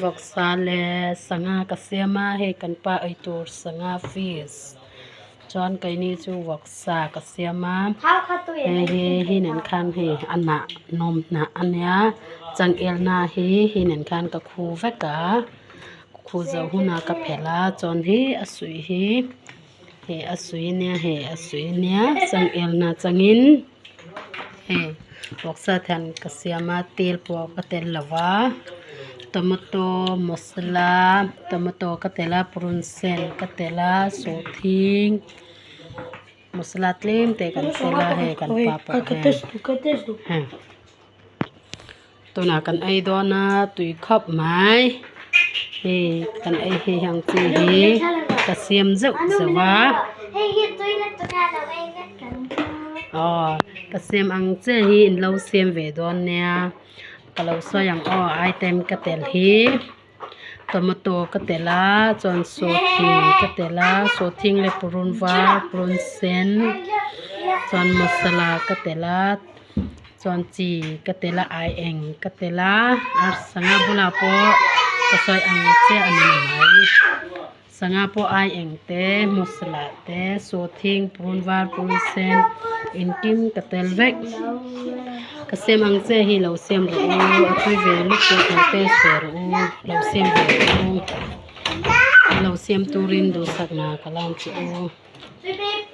Vawksa leh sangha ka siam a hei kan pa ei tur sangha fish chuan keini chu vawksa ka siam a hei hi hi nen khan hei a hnah hnawm hnah a nia changel hnah hi hi nen khan ka khu vek a khu zawh hunah ka phelh a chuan hi a suih hi hei a suih a nia hei a suih a nia changel hnah changin. Hei vawksa hian ka siam a tel pawh ka tel lo va tomato masala tomato ka tel a purun sen ka tel a sawhthing masala tlem te kan tel a hei kan pa pawh hian tunah kan ei dawn a tui khawp mai hei kan ei hi heng chi hi ka siam zeuh zeuh a aw ka siam ang chiah hi in lo siam ve dawn nia ka lo sawi ang aw item ka tel hi tomato ka tel a chuan sawhthing ka tel a sawhthing leh purun var purun sen chuan masala ka tel a. Chuan chi ka tel a ai eng ka tel a ar sangha bulah pawh ka sawi ang chiah a ni mai sangha pawh ai eng te masala te sawhthing purun var purun sen engkim ka tel vek ka siam ang chiah hi lo siam rawh u a tui ve lutuk lo taste ve rawh u lo siam ve rawh u lo siam turin duhsakna ka lan che u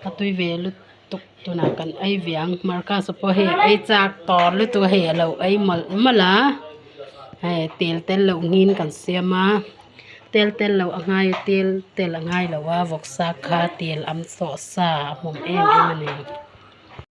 a tui ve lutuk. Tuk tunah kan ei ve ang marcus a pawh hei a ei chak tawr lutuk a hei a lo ei mawlh mawlh a hei tel tel loh nghin kan siam a tel tel loh a ngai a tel tel a ngai lo a vawksa kha tel am sawh sa a hmawm em em a ni.